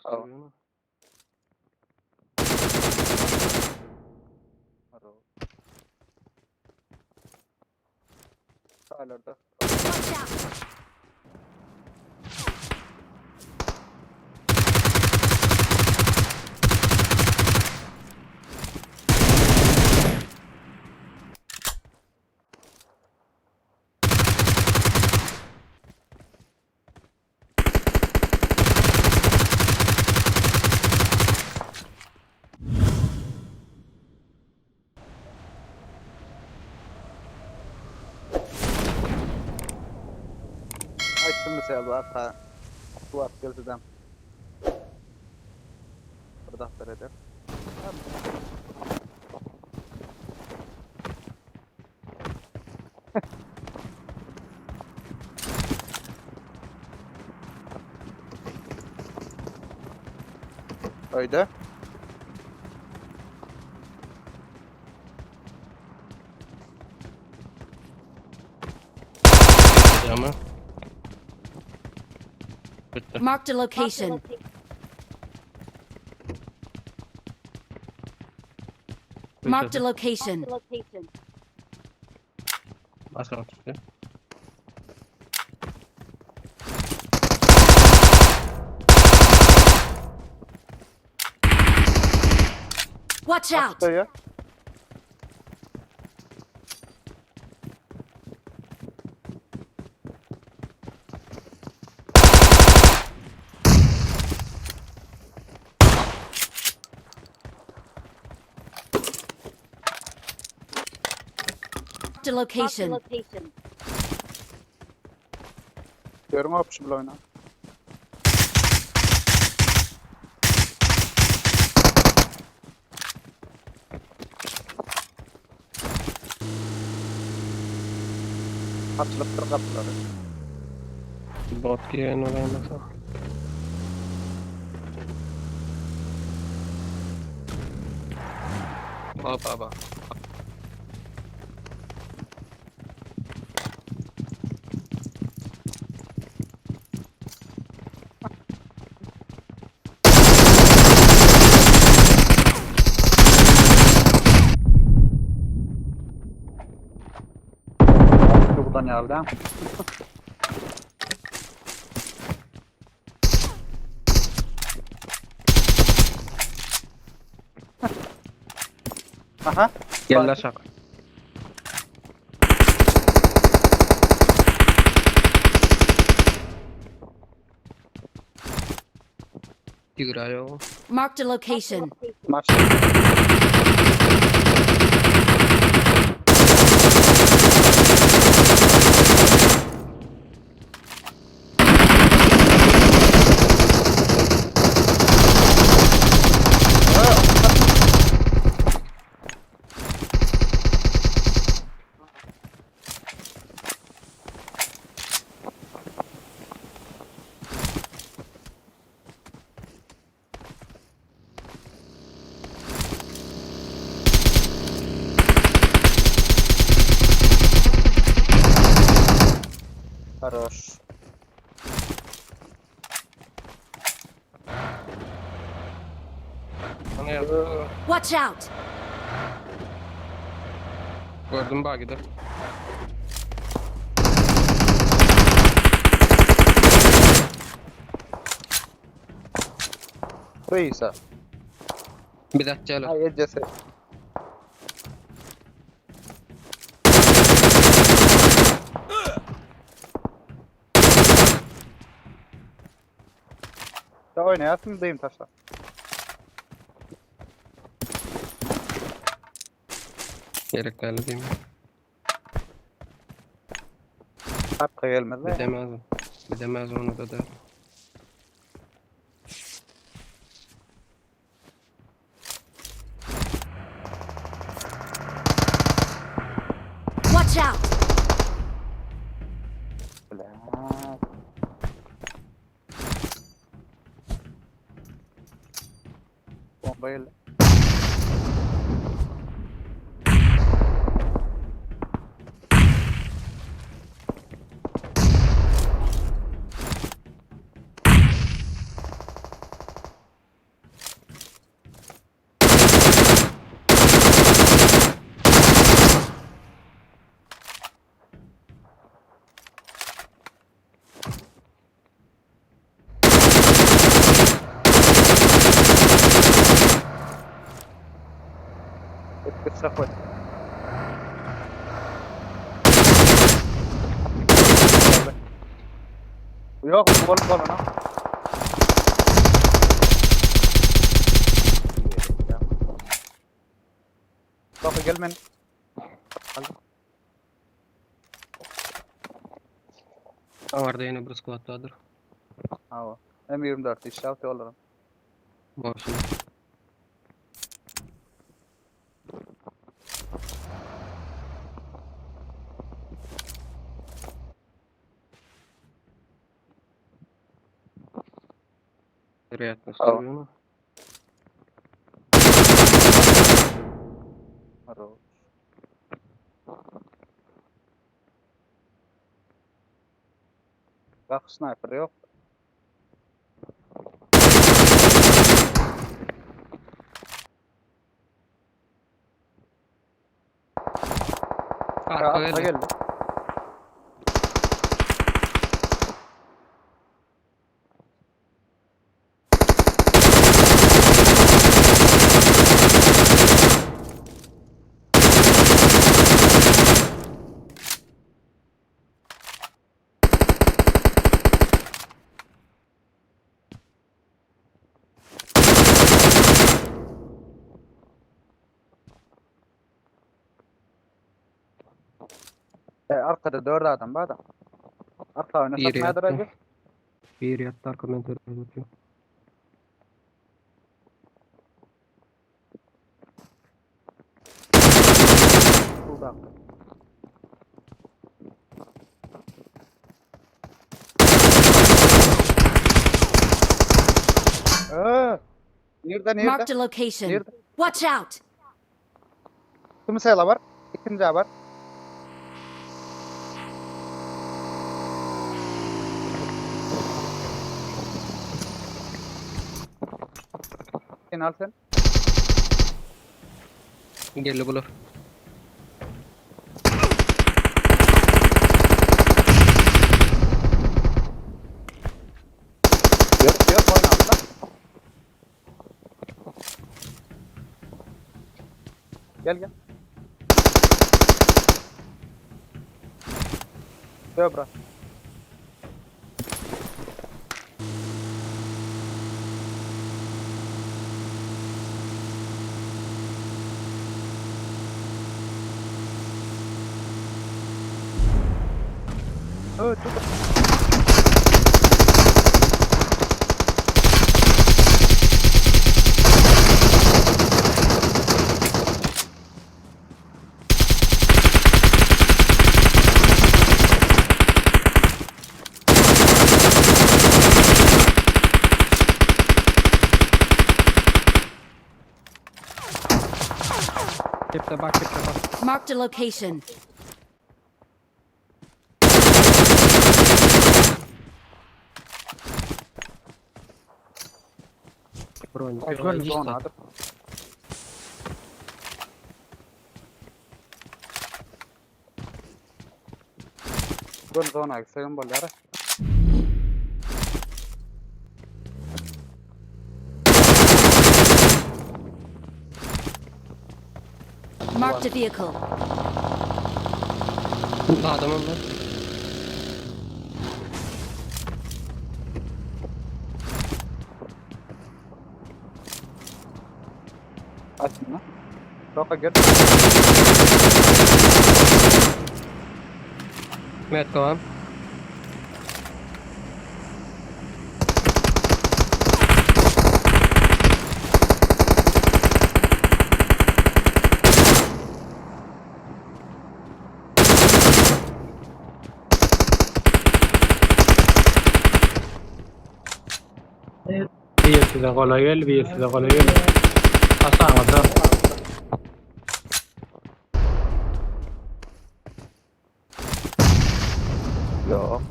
Tamam. Sağlarda. Watch out! Aýtdym mesela bu arka. Bu at gelseden. Bir daftar eder. Öyle. Ama. Bitti. Marked a location. Marked a location. Başka çıktı. Watch out! Açtı Marked a location. Görün option bile oyna. Açılıpdyr kapıları. Bot giren olayım bakalım. Ba ba ba. Buradan geldi. ha. Aha. Gel aşağı. Tigre Marked a location. Maç. Хорош. Bana yazdı. Watch out! Gördüm bak gider. Kıysa. Bir dakika gel. Hayır ceset. Da oynayasın diyeyim taşla. Gerek geldi değil mi? Hakkı gelmez de. Gidemez. Gidemez onu da da. Watch out! Bla. Bomba geldi. Etki koy. Yok bol bol ona. Bak gel men. Aňarda ýene bir squad bardyr. Hawa. M24 işläp ýollaram. Bolsun. Вероятность. Hawa. Bak sniper yok. Arka Arka geldi. geldi. E, arkada dört adam var da. Arka öne Biri satmaya yattı. derece. Bir ýatdy arka men terörü. Burada. Ee, nerede nerede? Marked a location. Nerede? Watch out! Kim sayıla var? İkinci var. Sen al sen. Geldi bular. Yok yok oyna al lan. Gel gel. Dobra. Evet, dur. Kepte bak kepte bak. Marked a location. Bron. Ay, görmüş onu adı. Görmüş onu adı. Sayın bolýar. Marked a vehicle. Adamım var. Açın Toka gel. Met kowan. Bir size kolay gel, bir size kolay gel. Aşağıda. Yok.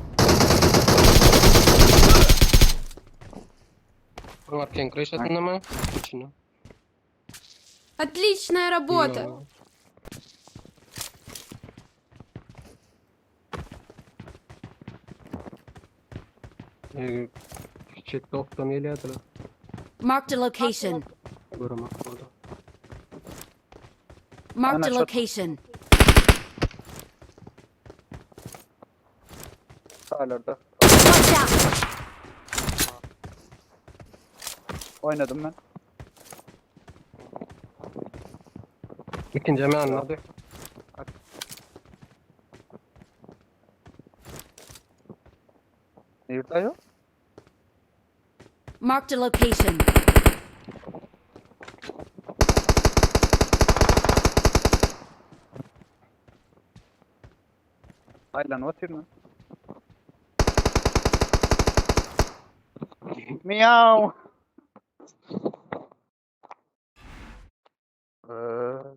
Var ken crash atın ama. İçine. Отличная работа! Ee, Çekti oktan geliyordu lan. Marked a location. Görüm oldu. Marked a Ana, şu- location. Sağlarda. Watch out! Oynadım ben. İkinci hemen anladı. Nerede yok? Marked a location. Aylan otur lan. Miau. Ee,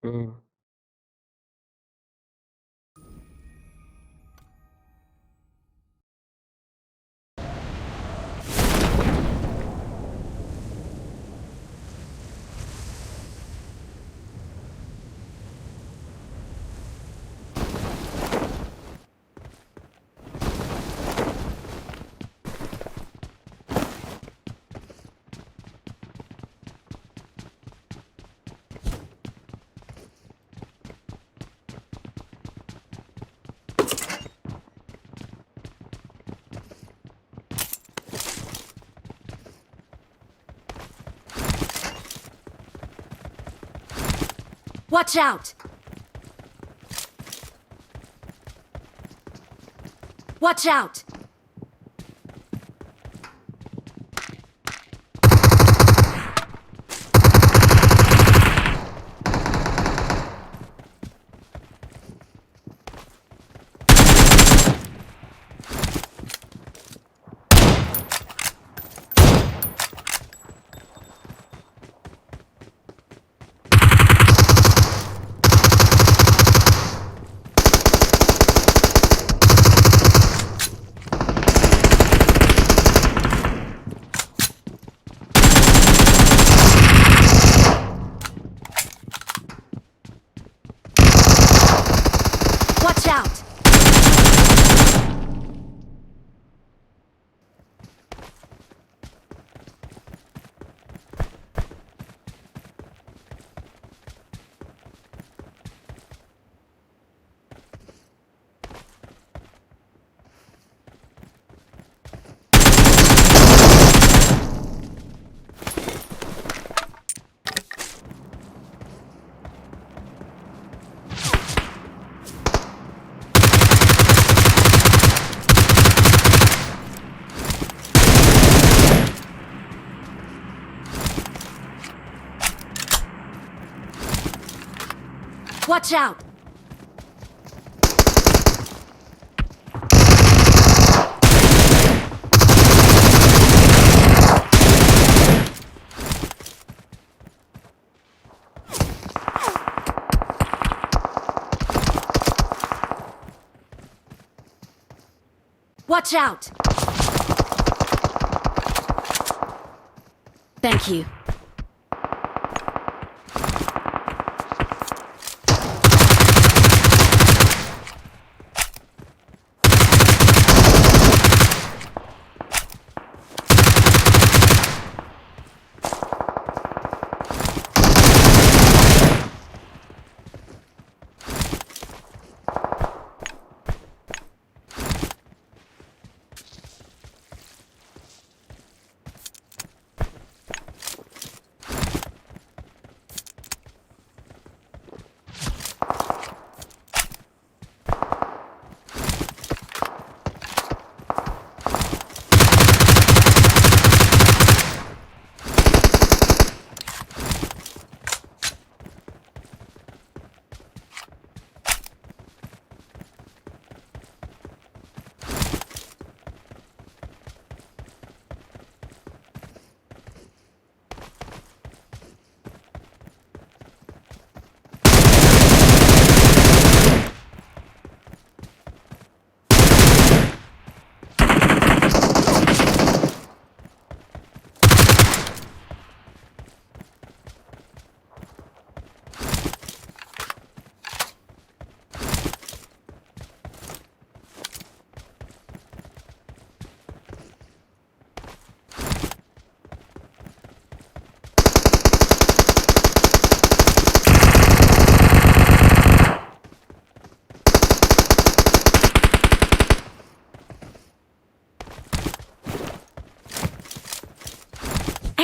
Hmm. Watch out! Watch out! Watch out! Watch out! Watch out! Thank you.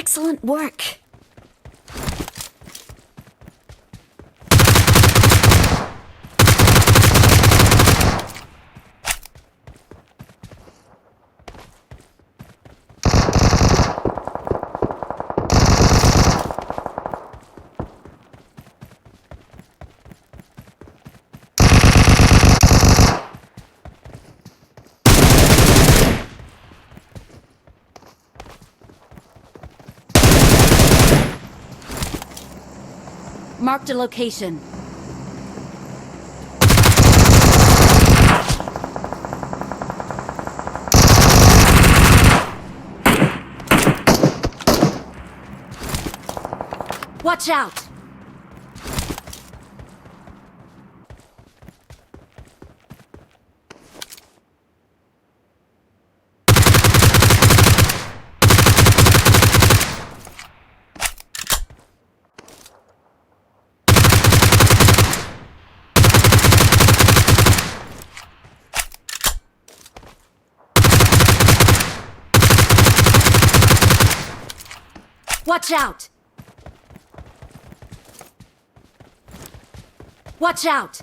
Excellent work. Marked a location. Watch out! Watch out! Watch out!